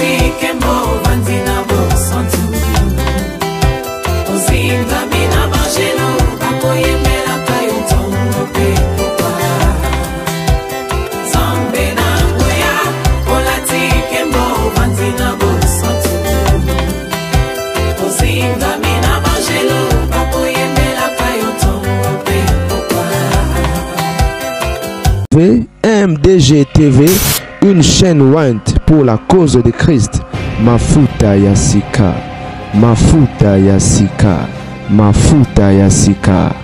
Olati kembo ovandi na bosantu ozingami na bangelo bakoyembelaka yo ntongo mpe pokwa Nzambe na nguya olati kembo ovandi na bosantu ozingami na bangelo bakoyembelaka yo ntongo mpe pokwa MDG TV, une chaîne ointe pour la cause de Christ. Mafuta ya sika, mafuta ya sika, mafuta ya sika.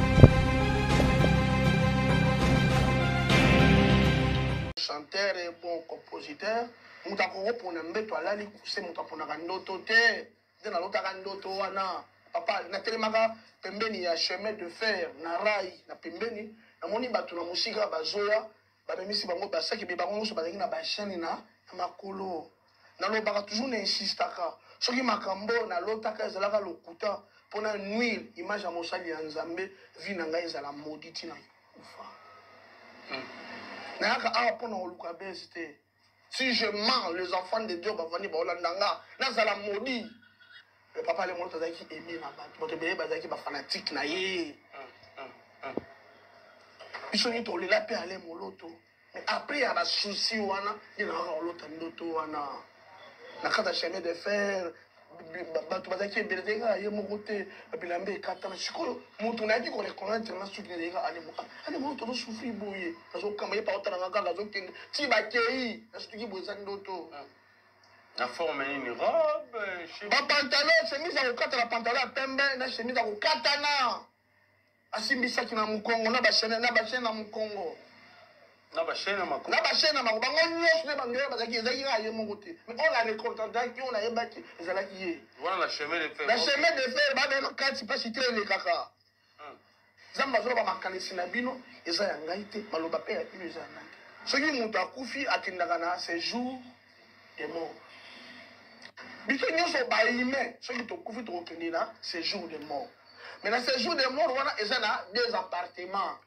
Chanteur et bon compositeur, moto akokopona mbeto alali kuse, moto aponaka ndoto te. Nde nalotaka ndoto wana papa, natelemaka pembeni ya chemin de fer na rail na pembeni, namoni bato na mosika bazoya, bamemisi bango basaki be bango nyonso bazalaki na ba chaine na makolo. Nalobaka toujours na insistaka soki makambo oyo nalotaka ezalaka lokuta mpo na nuire image ya mosali ya Nzambe, vie na ngai ezala maudit ti na kufa. Nayaka awa mpo na koluka buzz te. Si je mens, les enfants de Dieu bavandi baolanda nga, nazala maudit. Le papa Ale Moloto azalaki aimé na bato, bato ebele bazalaki ba fanatique na ye. Biso nini tolela mpe Ale Moloto. Mais après ya ba souci wana nde nayaka kolota ndoto wana na kati ya chemin de fer, bato bazalaki ebele, ezalaki kaka ye moko te, bilamba ekatana. Sikoyo moto nayaki ko reconnaître nga soki ezalaki kaka Ale Moloto. Ale Moloto azosouffrir boye, nazokamba ye, pa otala nga kaka azokende ti bakei, nasutuki boye, eza ndoto. Na forme nini? Robe, chemise? Ba pantalon, chemise ya kokatana, pantalon ya pembe na chemise ya kokatana. Asimbisaki na mokongo na ba chaîne, na ba chaîne na mokongo. Na ba chaîne na makolo. Na ba chaîne na makolo. Bango nyonso nde bango bazalaki, ezalaki kaka ye moko te. Mais oyo na reconnaissaki, oyo nayebaki, ezalaki ye. Wana na chemin de fer. Na chemin de fer, ba na kati pasi te elekaka. Nzambe azoloba makanisi na bino eza ya ngai te, maloba pe ya bino eza ya ngai te. Soki moto akufi akendaka na sejour de mort. Biso nyonso ba humain soki tokufi tokokende na sejour de mort. Mais na sejour de mort wana eza na deux appartements.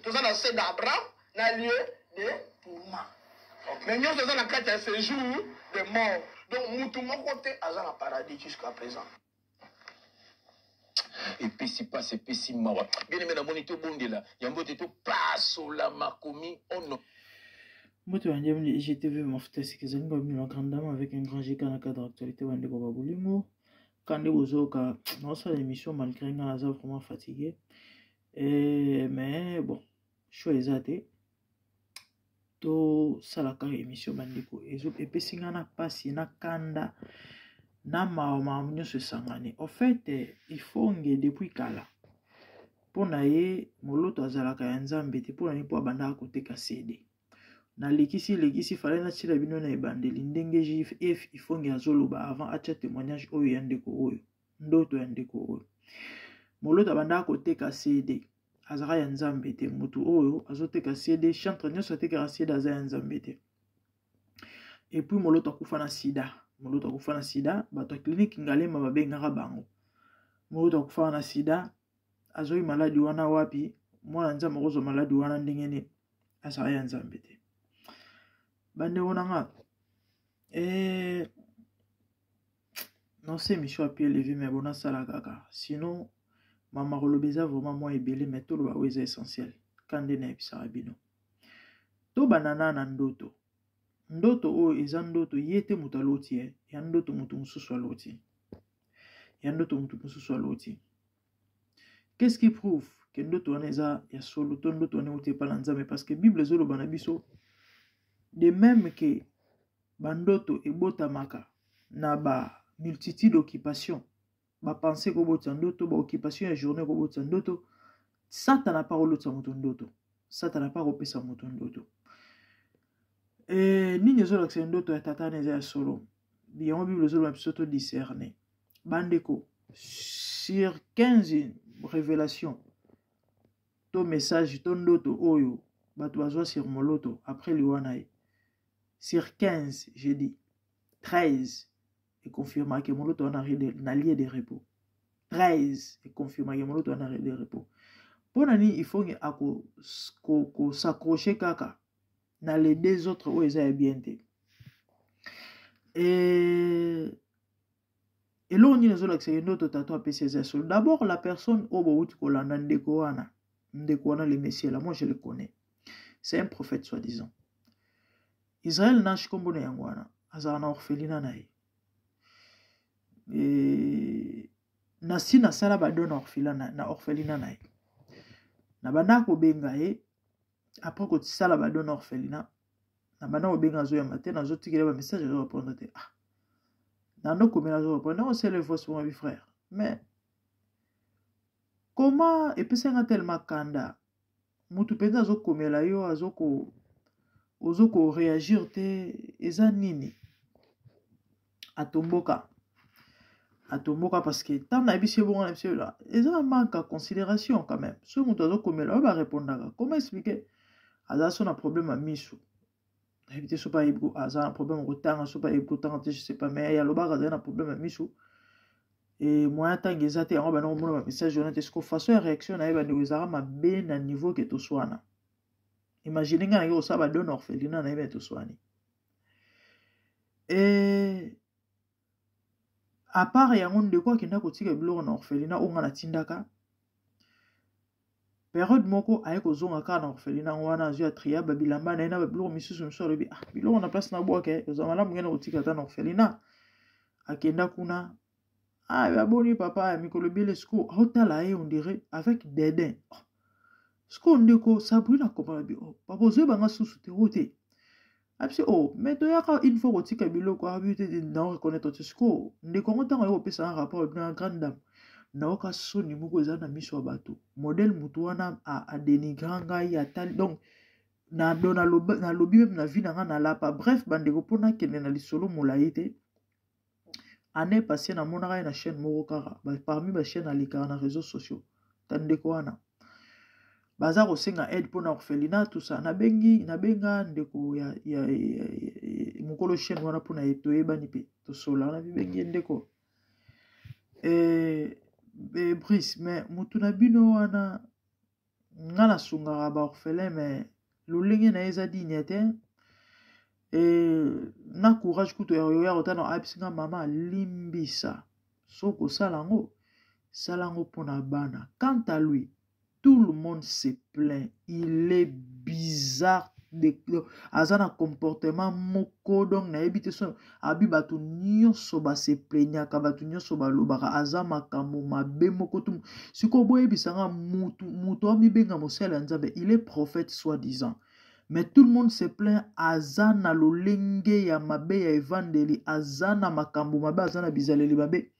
Toza na se d'Abraham na lieu de tourment. Mais nyonso eza na kati ya sejour de mort. Donc mutu moko te aza na paradis jusqu'à présent. Epesi pasi, epesi mawa. Bien aimé, namoni tobondela yango ete topasola makomi ono. Mbote ba ndeko IGTV mafuta esika ezali ngwa bino la grande dame avec un grand GK na cadre actualité ba ndeko ba bolingo kande bozoka naosala émission malgré nga naza vraiment fatigué eh, mais bon choix eza te tosala kaka émission bandeko epesi nga na pasi na kanda na mawa mawa nyonso esangani au fait ifonge depuis kala mpo na ye moloto azalaka ya nzambe te mpo na ye mpo abandaka koteka cd nalekisi lekisi fale natiela bino na ebandeli ndenge jf ifonge azoloba avant atya témoignage oyo ya ndeko oyo ndoto ya ndeko oyo moloto abandaka koteka cd azalaka ya nzambe te motu oyo azoteka cd chantre nyonso atekaka cd aza ya nzambe te epuis moloto akufa na sida moloto akufa na sida bato ya klinike ngalema babengaka bango moloto akufa na sida azwaki maladi wana wapi mwana nzambe akozwa maladi wana ndenge nini azalaka ya nzambe te bandeko na nga eh, non c'est émission ya pied levé mais bon nasala kaka sinon mama koloba eza vraiment mwa ebele mais toloba oyo eza essentiel ka nde nayebisaka bino tobanda na na ndoto ndoto oyo eza ndoto ye te moto aloti ye ya ndoto moto mosusu aloti ya ndoto moto mosusu aloti qu'est-ce qui prouve que ndoto wana eza ya solo to ndoto wana euti epai na nzambe parce que bible ezoloba na biso de même que bandoto ebotamaka na ba multitude occupation ba pensée ekobotisa ndoto ba occupation ya journée ekobotisa ndoto satana apa kolotisa moto ndoto satana apa kopesa moto ndoto e, nini ezolakisa ndoto ya tata wana eza ya solo yango bible ezoloba biso to discerne bandeko sur 15 révélation to message to ndoto oyo bato bazwa sur moloto après liwa na ye sur 15 j'ai dit 13 econfirmaka moloto wana na lieu de repos 13 econfirmaka moloto wana na lieu de repos mpo na nini ifonge akosacroche kaka na les deux autres oyo eza ya bien te. E eloko nini ezolakisa ye ndoto tata apesi eza solo? D'abord, la personne oyo bowuti kolanda, ndeko wana, ndeko wana, le monsieur là, moi je le connais, c'est un prophète soi-disant, Israel Nash nkombo na yango wana. Azala na orphelinat na ye. E nasi nasala badon na orphelinat na, orphelinat na ye. Na banda kobenga ye après kosala badon na orphelinat, na banda kobenga, azoyamba te. Nazotikela bamessage, azorépondre te. Ah, nando komela, azorépondre. Ndenge osala voice pour ma frère, mais comment epesanga tellement kanda. Motu mpenza azokomela yo, azoko ozokoréagir te, eza nini? Atomboka, atomboka, parce que ntango nayebisi ye bongo, na biso eza manque ya considération quand même. Soki moto azokomela oyo, barépondaka. Comment expliquer? Aza so na problème ya miso, nayebi te so mpe ayebi, aza na problème kotanga, so mpe ayebi kotanga te, je sais pas, mais alobaka azali na problème ya miso e moyen ntango eza te. Yango banda komona bamessage wana te. Siko façon ya réaction na ye, bandeko, ezalaka mabe na niveau ke toswana. Imagine ngai naki kosala badon orphelinat na ye, me toswani. E à part yango, ndeko akenda kotika biloko na orphelinat oyo nga natindaka. Période moko aye kozonga kaka na orphelinat yango wana, azwi atria babilamba na ye na babiloko misusu mosusu. Alobi: "Ah, biloko na place na bwake, ozwa malamu ngene kotika ata na orphelinat." Akenda kuna: "Ah, baboni papa ya mikolo ebele." Siko aotala ye, on dirait avec dédain. Oh. Siko ndeko Sabrina comprendre bi: "Oh papa, ozoyebanga susu te?" O te, abisi: "Oh, mais toyaka une fois kotika biloko." Abi te, na reconnaître te. Siko ndeko yango, ntango aye kopesa rapport na grande dame, nayoka soni moko eza na miso ya bato. Modèle motu wana adénigra ngai, atali donc nalobi même na vie na ngai nalapa. Bref, bandeko, mpo nakende na lisolo molai te, année passée namonaka ye na chaîne moko kaka parmi bachaîne alekaka na réseaux sociaux. Ta ndeko wana baza kosenga aide mpona orphelinat, tout ça. Nabengi, nabenga ndeko ya mokolo chaîne wana mpona ye, toyebani mpe tosola. Nabibengi ye: "Ndeko Brice, mais motu na bino wana, nga nasungaka baorphelin, mais lolenge na ye eza digne te e na courage kutu ya kotana." Ayebisi nga: "Mama, limbisa, soki osala yango, sala yango mpona bana. Quant à lui, tout le monde se plaint, il est bizarre de, aza na comportement moko, donc nayebi te." So abi bato nyonso baseplaignaka, bato nyonso balobaka aza makambo mabe moko tu. Sikoyo boyebisanga, mutu, mutu amibenga mosali ya Nzambe, il est prophète soi-disant, mais tout le monde se plaint, aza na lolenge ya mabe ya evandeli, aza na makambo mabe, aza na bizaleli mabe.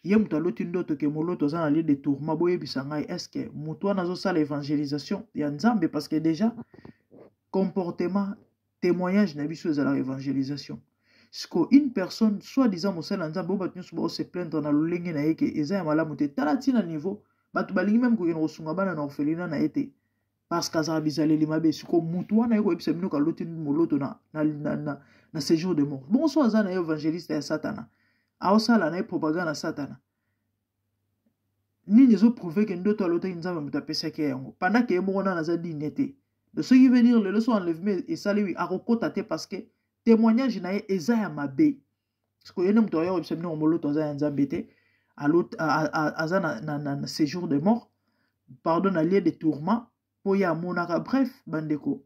Ye moto aloti ndoto ke moloto aza na lieu de tourment. Boyebisa ngai, est-ce moto wana azosala évangélisation ya Nzambe? Parce que déjà comportement, témoignage na biso ezalaka évangélisation. Siko une personne soi-disant mosali ya Nzambe, oyo bato nyonso bao se plaindre na lolenge na ye ke eza ya malamu te, tala ntina niveau bato balingi même kokende kosunga bana na orphelinat na ye te, parce que azalaka bizaleli mabe. Siko mutu wana ye koyebisa bino kaloti moloto na séjour de mort. Bongo so aza na ye évangéliste ya Satana, aosala na ye propagande na Satana, nini ezoprouver ke ndoto alotaki, Nzambe moto apesaki ye yango, pendant ke ye moko nana aza digne te? De ce qui veut dire, lelo so enlèvement esalemi, akokota te, parce que témoignage na ye eza ya mabe. Parce que ye nde moto aya koyebisa bino moloto aza ya Nzambe te, aza na séjour de mort, pardon, na lieu de tourment, mpo ye amonaka. Bref, bandeko,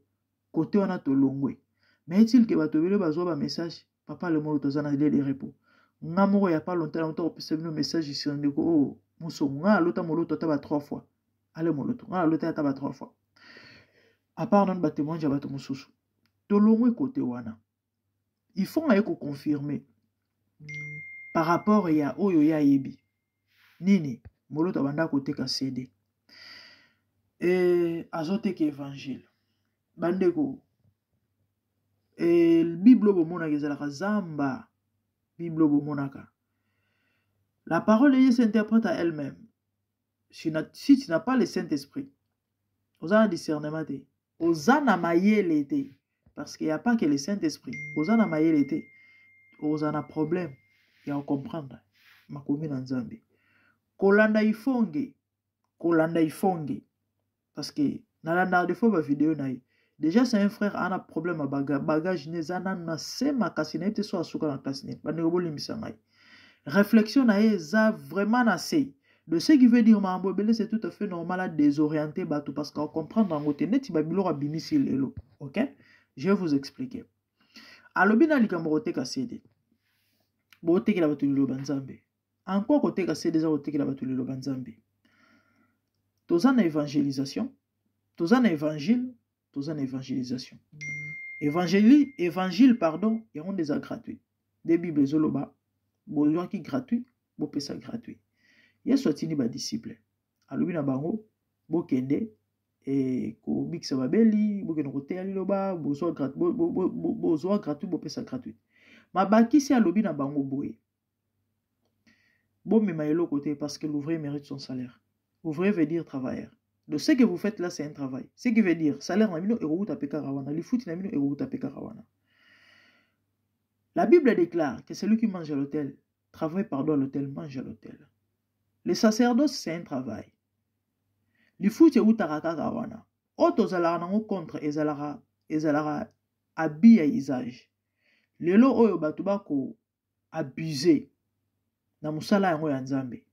kote wana tolongwe. Mais est-il ke bato ebele bazwa bamessage: "Papa le moloto aza na lieu de repos." Nga moko ya pas longtemps nauta kopesa bino message sur ndeko oyo mosongo. Nga alota moloto ata ba trois fois, ale moloto nga alota ata ba trois fois, à part nano batémoignage ya bato mosusu. Tolongwe kote wana. Il faut nga ye koconfirmer par rapport ya oyo ye ayebi nini. Moloto abanda koteka CD e azoteka évangile. Bandeko, e Bible oyo bomonaka ezalaka zamba. Bible oyo bomonaka, la parole de Dieu s'interprète à elle-même. Si tu n'as pas le Saint-Esprit, oza na discernement te, oza na mayele te, parce qu'il y a pas que le Saint-Esprit, oza na mayele te, oza na problème ya kocomprendre makomi na Nzambe. Kolanda Ifonge, kolanda Ifonge, parce que nalandaka des fois bavideo na ye. Déjà c'est un frère ana problème ya baga, bagage ne eza nanu na se makasi, nayebi te so asuka na classe nini. Bandeko bolimbisa ngai, réflexion na ye eza vraiment na se. De ce qui veut dire makambo ebele, c'est tout à fait normal à désorienter bato parce que comprendre yango te neti babiloko abimisi lelo. Ok, je vais vous expliquer. Alobi na likambo koteka CD, botekela bato liloba Nzambe. Encore koteka CD eza kotekela bato liloba Nzambe. Toza na évangélisation, toza na évangile, toza na évangélisation. Évangile, évangile pardon, yango nde eza gratuit. Nde Bible ezoloba bozwaki gratuit, bopesa gratuit. Yesu atindi badisciple, alobi na bango bokende e kobikisa babeli, bokende koteya liloba, bozwa gratuit, bopesa gratuit. Mabakisi alobi na bango boye, bomema eloko te parce que l'ouvrier mérite son salaire. Ouvrier veut dire travailleur. Donc ce que vous faites là, c'est un travail. Ce qui veut dire salaire na bino ekowuta pe kaka wana, lifuti na bino ekowuta pe kaka wana. La Bible déclare que celui qui mange à l'autel, travaille pardon à l'autel, mange à l'autel. Le sacerdoce, c'est un travail. Lifuti ewutaka kaka wana. Oyo tozalaka nango contre ezalaka ezalaka abi ya usage. Lelo oyo bato bako abuser na mosala yango ya Nzambe,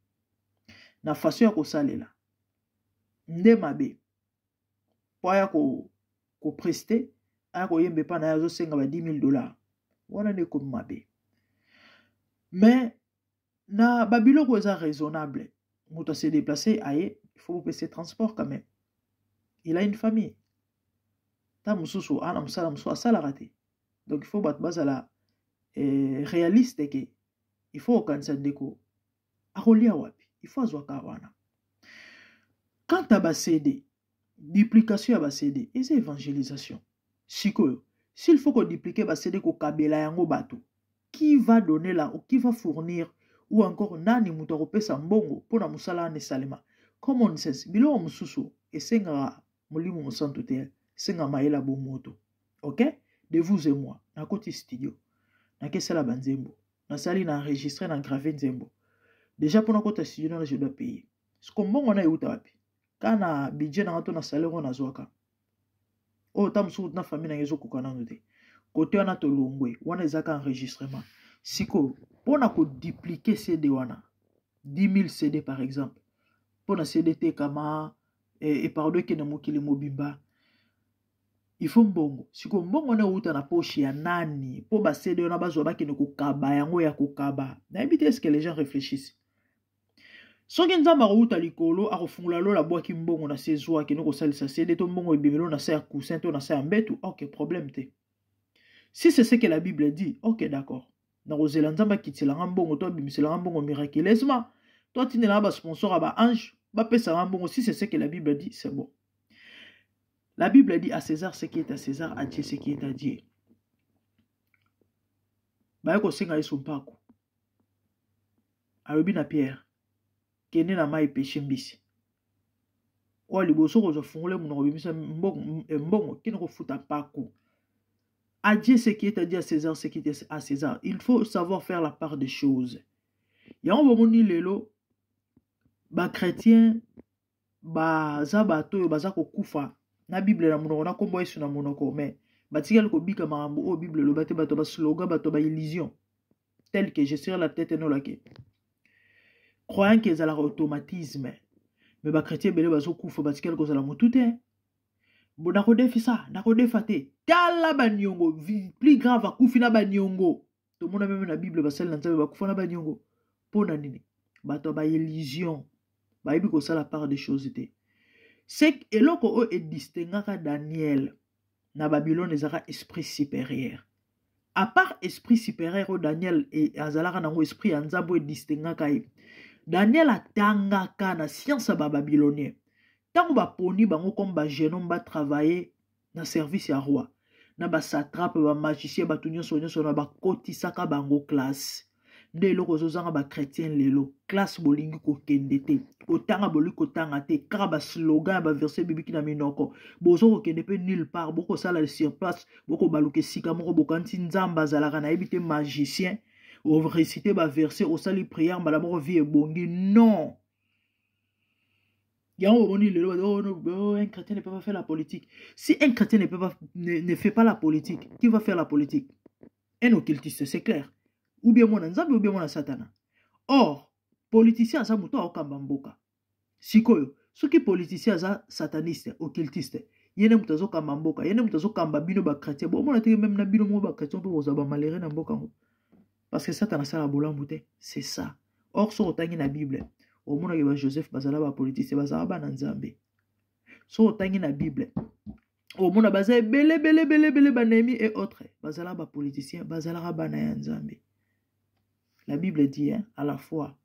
na façon ya kosalela nde mabe. Po aya koprester, aya koyemba epa na ye, azosenga ba 10 000 $, wana nde ekomi mabe. Mais na babiloko eza raisonnable, moto ase déplacer aye, il faut bopesa transport quand même. Il a une famille, ta mosusu ana mosala mosusu asalaka te. Donc il faut bato bazala réaliste ke il faut okanisa ndeko akolia wapi, il faut azwaka wana. Quant à baCD, duplication ya baCD eza évangélisation. Sikoyo s'il faut kodupliquer baCD, kokabela yango bato, qui va donner là ou qui va fournir ou encore nani moto akopesa mbongo mpona mosala wana esalema? Common sense. Biloko mosusu esengaka Molimo Mosantu te, esengaka mayele ya bomoto. Ok, de vous et moi, nakoti studio, nakesala banzembo, nasali, na enregistre, na grave nzembo. Déjà mpona kota studio nana, je dois payer. Siko mbongo wana euta wapi? Ka na budget nanga to na salaire oyo nazwaka, oyo ta mosuku na famille nanga ezokoka nano te. Kote wana tolongwe, wana ezaka enregistrement. Sikoyo mpona kodupliquer CD wana, 10 000 CD par exemple, mpona CD tekama e pardon, ekende mokili mobimba, il faut mbongo. Sikoyo mbongo wana euta na poche ya nani mpo baCD wana bazwa, bakende kokaba yango ya kokaba? Nayebi te, est-ce les gens réfléchissent? Soki Nzambe akowuta likolo, akofungola lola, abwaki mbongo na se, zwa, akende kosalisa CD, to mbongo ebimelo na se ya coussin to na se ya mbetu, ok, problème te. Si c'est ce que la Bible dit, ok, d'accord. Nakozela Nzambe akitiselanga mbongo to abimiselanga mbongo miraculeusement to atindelanga basponsor ya baange bapesanga mbongo. Si c'est ce que la Bible dit, c'est bon. La Bible dit: à César ce qui est à César, à Dieu ce qui est à Dieu. Baye kosenga Yesu mpako, alobi na Pierre: kende na mai, pêche mbisi. Oyo liboso kozwa, fungole monoko, bimisa mbongo, kende kofuta mpako. À Dieu ce qui est à Dieu, à César ce qui est à César. Il faut savoir faire la part des choses. Yango bomoni lelo bachrétien baza bato oyo baza kokufa na Bible na monoko, na nkombo Yesu na monoko, mais batikali kobika makambo oyo Bible eloba te. Bato baslogan, bato baillusion, tel que je serai la tête enolake, croyant ke ezalaka automatisme. Mais bachrétien ebele bazokufa, batikali kozala motu te. Bo nakodefisa, nakodefa te. Tala baniongo, plus grave, akufi na baniongo. Tomona même na Bible basali na Nzambe bakufa na baniongo. Mpo na nini? Bato ya baillusion bayebi kosala part des choses te. Se eloko oyo edistinguaka Daniel na Babylone ezalaka esprit supérieur. À part esprit supérieur oyo Daniel azalaka nango, esprit ya Nzambe oyo edistinguaka ye, Daniel atangaka na science ya bababylonien. Ntango baponi bango comme bajeune homme batravaille na service ya roi, na basatrape, bamagicien, bato nyonso nyonso na bakotisaka bango classe. Nde eloko ezozanga bachrétien lelo, classe bolingi kokende te, kotanga bolingi kotanga te, kaka baslogan ya baverset bibiki na minoko. Bozo kokende mpe nulle part, bokosala sur place, bokobaluka esika moko, bokanisi Nzambe azalaka nayebi te magicien, orécite baverset, osali prière, mbala moko vie ebongi. Non. Yango bomoni lelo, oh, no, oh, un chrétien ne peut pas faire la politique. Si un chrétien ne peut pas, ne, ne fait pas la politique, qui va faire la politique? Un occultiste, c'est clair. Ou bien mwana Nzambe, ou bien mwana Satana. Or, politicien aza moto aokamba mboka. Sikoyo, soki politicien aza sataniste, occultiste, ye nde moto azokamba mboka, ye nde moto azokamba bino ba chrétien. Bomona te même na bino moko ba chrétien mpe bozala ba malheureux na mboka yango. Parce que Satan asala bolamu te, c'est ça. Or, soki otangi na Bible, omonaki ba Joseph bazala ba politicien, bazala bana Nzambe. Soki otangi na Bible, omona baza ebele ebele ebele ebele ba Néhémie et autres, bazala ba politicien, bazalaka bana ya Nzambe. La Bible dit, hein, à la fois,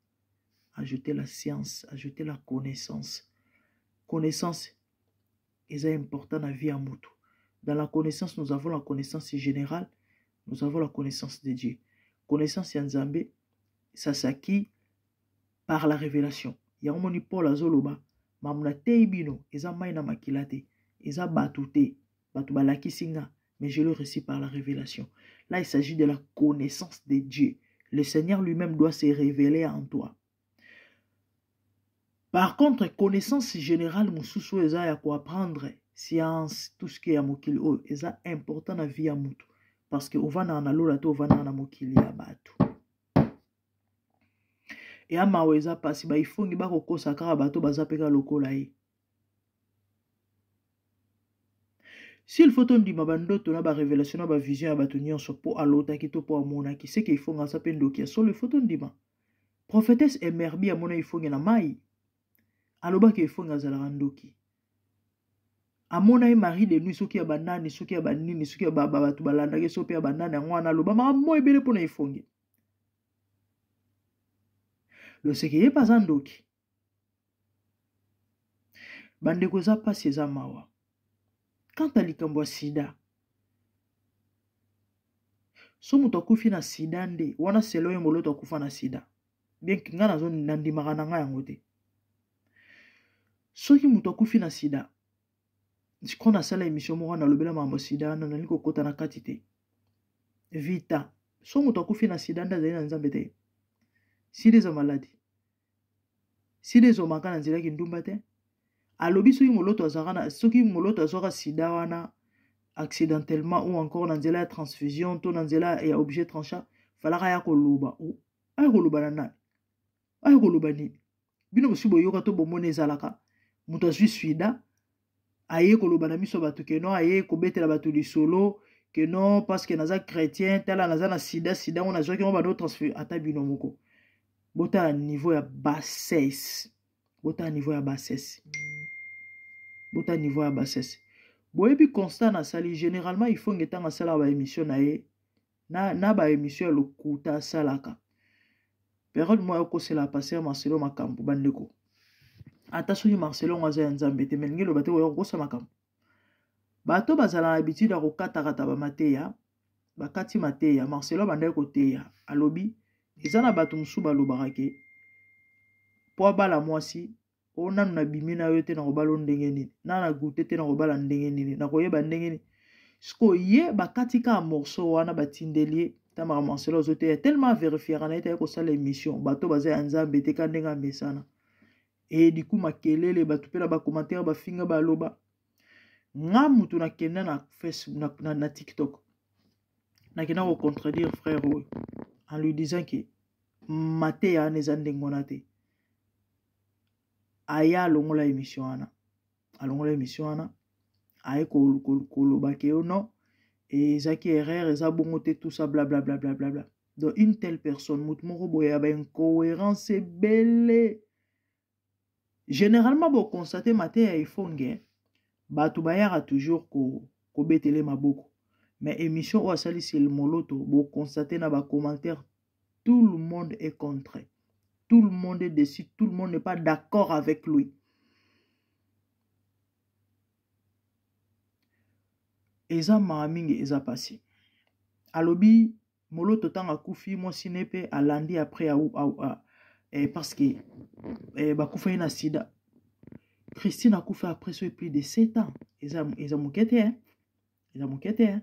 ajoutez la science, ajoutez la connaissance. Connaissance eza important na vie ya mutu. Dans la connaissance, nous avons la connaissance générale, nous avons la connaissance de Dieu. Connaissance ya Nzambe, ça s'acquit par la révélation. Yango moni Paul azoloba, mamu na teyi bino, eza mai na makila te, eza batu te, batu balakisi nga, mais je le reçu par la révélation. Là, il s'agit de la connaissance de Dieu. Le Seigneur lui-même doit se révéler en toi. Par contre, connaissance générale mosusu eza ya koapprendre science, tout ce qui est ya mokili oyo eza important na vie ya mutu, parce que ovandaka na lola te, ovandaka na mokili ya bato. Eya mawa, eza pasi, baifongi bakokosa kaka bato baza mpe kaka lokola ye. S'il faut tondima bandoto na barévélation na bavision ya bato nyonso mpo alotaki to mpo amonaki, seke ifonga aza mpe ndoki ya solo. Il faut tondima prophétesse Emerbi amona ifonge na mai, alobaki ifonge azalaka ndoki. Amona ye mari de nuit, soki ya banani, soki ya banini, soki ya bato balandaki, soki mpe ya banani, yango wana aloba makambo ebele mpona ifonge. Loseke ye mpe aza ndoki. Bandeko, eza mpasi, eza mawa. Quant à likambo ya sida, so moto akufi na sida nde wana selo ye moloto akufa na sida, bien que ngai nazo nandimaka na ngai yango te. Soki moto akufi na sida, je crois nasala émission moko nalobela makambo ya sida wana, nalingi kokota na kati te. Vita, so moto akufi na sida nde azali na Nzambe te. Sida eza maladi, sida ezomaka na nzela kindumba te. Alobi soki moloto azalaka na, soki moloto azwaka sida wana accidentellement ou encore na nzela ya transfusion to na nzela ya objet tranchant, falaka ya koloba, aya koloba na nani, aya koloba nini? Bino bosi boyoka to bomoni ezalaka moto azwi sida aye koloba na miso ya bato ke non, aye kobetela bato lisolo ke non, parce que naza chrétien, tala naza na sida, sida ngo nazwaki ngo bado transfert. Ata bino moko botala niveau ya bassesse, botala niveau ya bassesse, botala niveau ya bassesse. Boyebi constat nasali, généralement ifonge ntango asalaka baémission na ye na baémission ya lokuta asalaka, période moko akosela pasteur Marcelo makambo. Bandeko, ata soki Marcelo ngo aza ya Nzambe te, me lingi eloba te koya kokosa makambo. Bato bazala na habitude ya kokatakata bamateya, bakati mateya. Marcelo abandaki koteya, alobi eza na bato mosusu balobaka ke po abala mwasi o nanu nabimi na yo te, nakobala o ndenge nini, na na gute te, nakobala ndenge nini, nakoyeba ndenge nini. Sikoyo ye bakati kaka morceau wana batindeli ye. Tamaka Marcelo azoteya tellement averifiaka na ye te, aye kosala émission, bato baza ya Nzambe te, ka ndenge amesana e diku makelele, bato mpe na bacommentaire bafinga baloba. Nga mutu nakenda na Facebook, na TikTok, nakenda kocontredire frère oyo en lui disant ke mateya wana eza ndenge wana te. Aya alongola émission wana, alongola émission wana, aye koloba ke yo non, ezaki erreur, eza bongo te, tout ça bla bla bla bla bla bla. Donc une telle personne, motu moko boye ya baincohérence ebele. Généralement boconstate mateya efonge, bato bayaka toujours kobetele maboko, mais émission oyo asalisi moloto, boconstate na bacommentaire, tout le monde est contre, tout le monde est déçu, tout le monde n'est pas d'accord avec lui. Eza mawa mingi, eza pasi. Alobi moloto ntango akufi, mwasi ne mpe alandi après parce que bakufaki na sida. Christine akufi après so plus de 7 ans, eza moke te, eza moke te.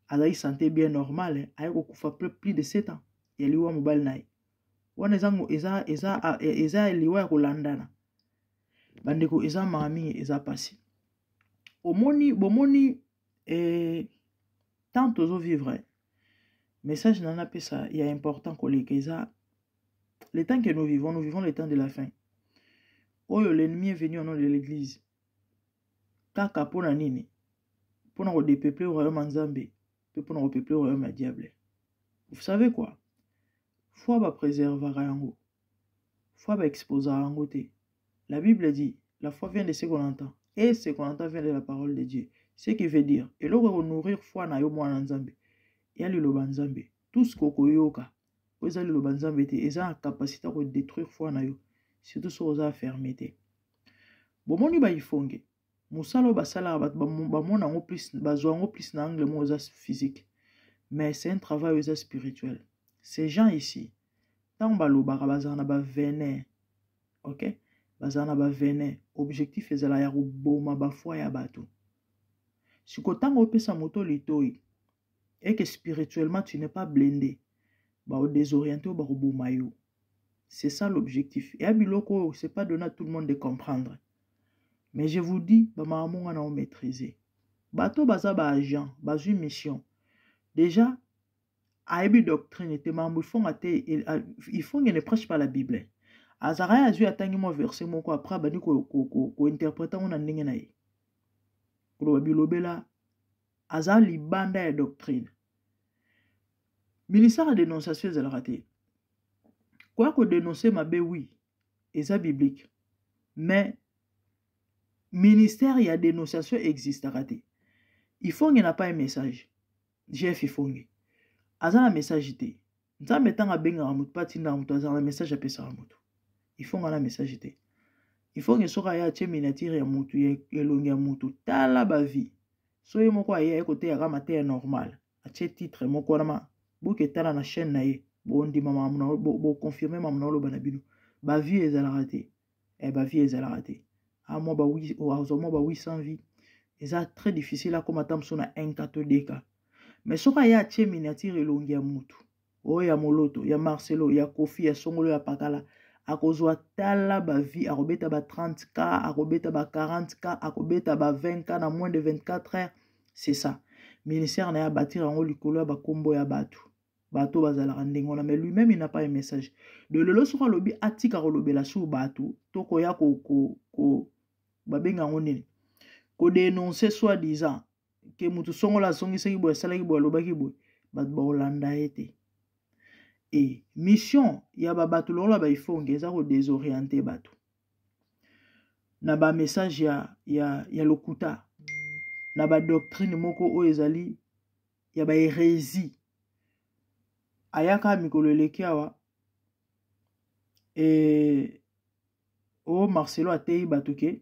Azali santé bien normale, aye kokufa plus de 7 ans ya liwa mobali na ye wana, eza liwa ya kolandana. Bandeko, eza mawa mingi, eza pasi. Omoni, bomoni, eh, tant tozo vivre, message na napesa ya important koleka eza le temps que nous vivons, nous vivons le temps de la fin. Oyo l'ennemi est venu au nom de l'église. Kaka pona nini? Pona ko dépeupler royaume ya Nzambe, pe pona ko peupler royaume ya diable. Vous savez quoi? Foi ba préservaka yango. Foi ba exposaka yango te. La Bible dit, la foi vient de ce qu'on entend et ce qu'on entend vient de la parole de Dieu. Ce qui veut dire, eloko eko nourrir foi na yo mwana Nzambe, ya liloba Nzambe. Tout ce kokoyoka, oyo eza liloba Nzambe te, eza na capacité ya ko détruire foi na yo, surtout soki oza fermé te. Bomoni ba ifonge, mosala oyo basalaka bato bamona yango plus, bazwa yango plus na angle moko eza physique, mais c'est un travail oyo eza spirituel. Ces gens ici, ntango balobaka bazala na ba venin, ok, bazala na ba venin, objectif ezala ya koboma ba foi ya bato. Siko ntango opesa moto litoi et que spirituellement tu n'es pas blindé, ba désorienter ou ba koboma yo. C'est ça l'objectif. Et à biloko, c'est pas donné à tout le monde de comprendre. Mais je vous dis, ba maman na maîtriser. Bato baza ba agent, bazui mission. Déjà ayebi doctrine te, mambo ifonga te, ifonga ne prêche pas la Bible. Azaraya azui atangi mwa verset moko après abandi ko ko ko, ko interpréter ngo na ndenge na ye. Koloba bilobela aza libanda ya doctrine. Ministère ya dénonciation ezalaka te. Koya ko dénoncer mabe oui, eza biblique. Mais ministère ya dénonciation existaka te. Ifonge n'a pas un message. Jeff Ifonge aza na message te. Nzambe ntango abengaka moto mpe atindaka moto azala na message apesaka moto. Ifonge na message te. Ifonge soki aya atie miniature ya moto ya elongi ya moto, tala ba vie. So ye moko aye aye koteyaka mateya normal, atie titre moko wana ma boke tala na chaîne na ye, bondima makambo na bo confirmer makambo na oloba na bino. Ba vie ezalaka te. Eh, ba vie ezalaka te. Ah, moi ba oui, oh, azwa mwa ba 800 vie. Eza très difficile akoma ata mosusu na 1K to 2K. Mais soki aye atie miniature elongi ya mutu, oyo ya Moloto, ya Marcelo, ya Kofi, ya Songolo, ya Pakala, akozwa tala ba vie, akobeta ba 30K, akobeta ba 40K, akobeta ba 20K na moins de 24 heures. C'est ça. Ministère na ye abatira yango likolo ya bakombo ya bato. Bato bazalaka ndenge wana, mais lui-même il n'a pas un message. De lelo soki alobi atika kolobela sur bato, to koya ko, ko, ko, babenga yango nini? Ko dénoncer soi-disant ke mutu songola azongisaki boye, asalaki boye, alobaki boye, bato bakolanda ye te. E mission ya ba bato lokola ba ifonge eza ko désorienter bato na ba message ya lokuta, na ba doctrine moko oyo ezali ya ba hérésie. Ayaka mikolo eleki awa e o Marcelo ateyi bato ke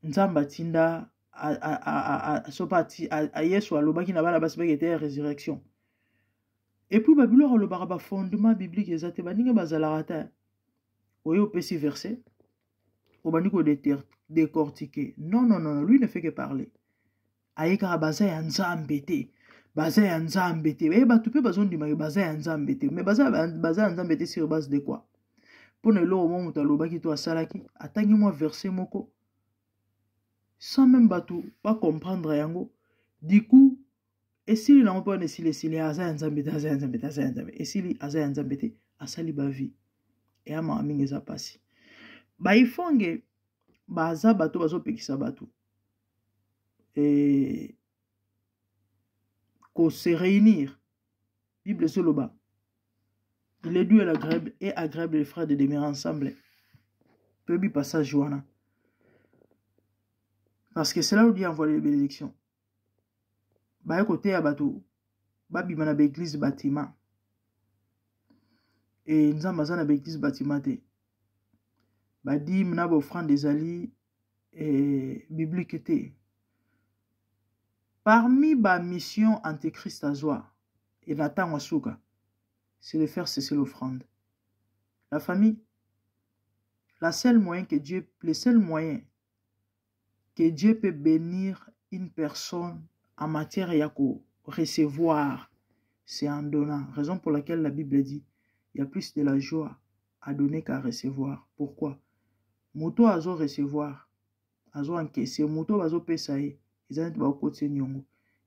Nzambe atinda sopa Yesu alobaki na bana basi bake te ya résurrection. Et puis ba biloko alobaka ba fondement biblique eza te, baninga bazalaka te. Oyo opesi verset, obandi ko décortiquer. Non, non, non, lui ne fait que parler. Aye kaka baza ya Nzambe te. Baza ya Nzambe te. Eh, bato pe bazondima ke baza ya Nzambe te. Mais baza ya Nzambe te sur base de quoi? Pona eloko moko moto alobaki to asalaki, atangi mwa verset moko sans même bato ba comprendre yango. Du coup, esili nango mpe wana esili, esili, aza ya Nzambe te, aza ya Nzambe te, aza ya Nzambe. Esili, aza ya Nzambe te, asali ba vie. Eya mawa mingi, eza pasi. Ba ifonge baza bato bazopekisa bato e ko se réunir. Bible ezoloba, il est doux et agréable, et agréable les frères de demeurer ensemble. Toyebi passage wana. Parce que c'est là où Dieu envoie les bénédictions. Baye koteya bato babima na ba église bâtiment. Et Nzambe aza na ba église bâtiment te. Ba dîme na ba offrande ezali biblique te. Parmi ba mission antichrist azwa et na tango suka, c'est de faire cesser l'offrande. La famille, la seule moyen que Dieu, le seul moyen que Dieu peut bénir une personne en matière ya ko recevoir, c'est en donnant. Raison pour laquelle la Bible dit, il y a plus de la joie à donner qu'à recevoir. Pourquoi? Moto oyo azo recevoir, azo encaisser, moto oyo bazopesa ye, eza neti bakokotisa ye niongo.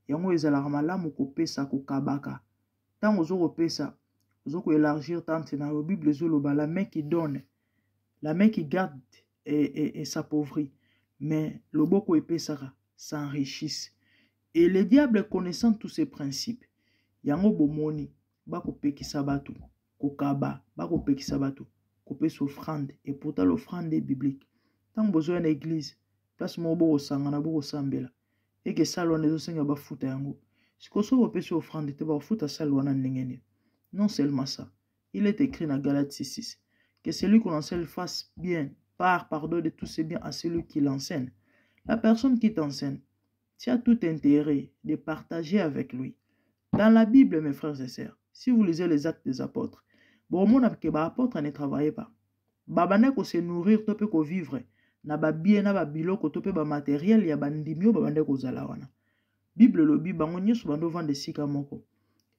Yango ezalaka malamu kopesa, kokabaka. Ntango ozo kopesa, ozo ko élargir tente na yo. Bible ezoloba la main qui donne, la main qui garde et, et, et s'appauvrit, mais loboko epesaka s'enrichisse. Et le diable connaissant tous ces principes, yango bomoni bakopekisa bato kokaba, bakopekisa bato kopesa offrande, et pourtant l'offrande est biblique. Ntango bozoya na église, place moko bokosangana, bokosambela, eke salle wana ezosenga bafuta yango. Sikoyo soki bopesi offrande te, bakofuta salle wana ndenge nini? Non seulement ça, il est écrit na Galates 6:6 que celui qu'on enseigne fasse bien par pardon de tous ses biens à celui qui l'enseigne. La personne qui t'enseigne, tu as tout intérêt de partager avec lui. Dans la Bible, mes frères et sœurs, si vous lisez les Actes des Apôtres, bon, mon que ba apôtres ne travaillaient pas. Babanda ko se nourrir to pe ko vivre na ba bien na ba biloko to pe ba matériel ya ba ndimi oyo babanda kozala wana. Bible elobi bango nyonso bando vanda esika moko.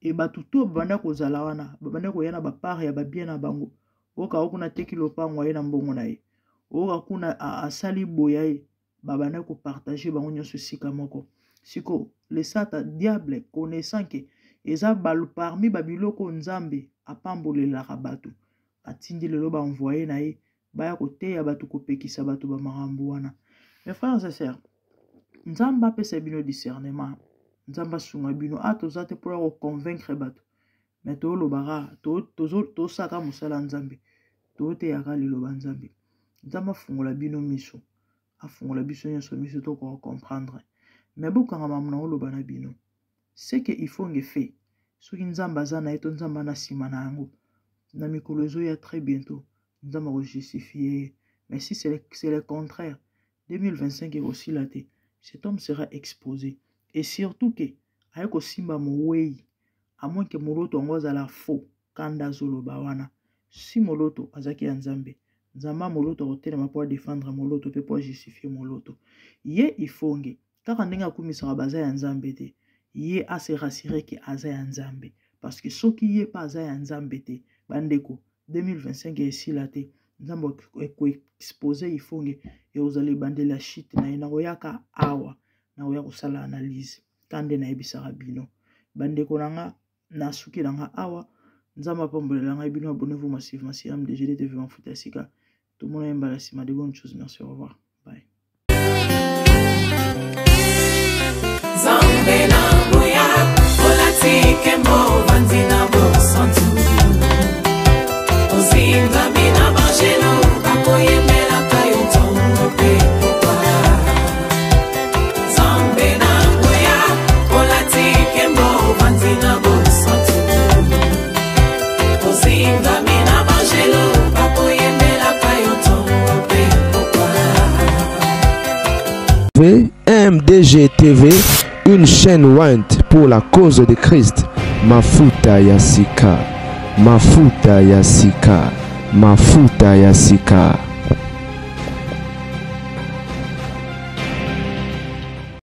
E bato to babanda kozala wana, babanda koya na ba part ya ba bien na bango. Oyoka oyo kuna ateki lopango aye na mbongo na ye. Oyoka kuna asali boye aye. Babanda ko partager bango nyonso esika moko. Siko le sata diable connaissant que eza balu parmi ba biloko Nzambe apambolelaka bato, atindi lelo ba envoyer na ye baya koteya bato, kopekisa bato ba makambo wana. Mes frères et sœurs, Nzambe apesa bino discernement, Nzambe asunga bino. A toza te mpona ko convaincre bato, mais tolobaka, tosaka mosala Nzambe, toteyaka liloba Nzambe. Nzambe afungola bino miso, afungola biso nyonso miso tokoka comprendre. Mais bokanga mamu na oloba na bino, ce que il faut nge fait, soki Nzambe aza na ye to Nzambe na nsima na yango, na mikolo ezoya très bientôt Nzambe akojustifie ye. Mais si c'est le contraire, 2025 ekosila te, cet homme sera exposé. Et surtout que aye kosimba mowei, à moins que moloto yango azala faux, kanda azoloba wana. Si moloto azaki ya Nzambe, Nzambe moloto akotelema po adefendre moloto pe po ajustifie moloto. Ye ifonge kaka ndenge akumisaka baza ya Nzambe te, ye a se rassurer ke aza ya Nzambe, parce que soki ye pa aza ya Nzambe te, bandeko 2025 esila te, Nzambe ekoexpose ifonge, ekozala ebandeli ya chute na ye. Nakoyaka awa, nakoya kosala analyse kande nayebisaka bino bandeko na nga, nasuki na nga awa. Nzambe apambolela ngai bino. Abonnez-vous massivement sur MDG TV Mafuta ya Sika. Tomona ye mbala nsima. De bonnes choses, merci, au revoir, bye. Nzambe na nguya, olati nkembo, ovandi na bosantu, ozingami na banjelu, bakoyembelaka yo ntongo mpe pokwa. Nzambe na nguya, olati nkembo, ovandi na bosantu, ozingami na banjelu, bakoyembelaka yo ntongo mpe pokwa. MDG TV, une chaîne ointe pour la cause de Christ. Mafuta ya sika, Mafuta ya sika, Mafuta ya sika.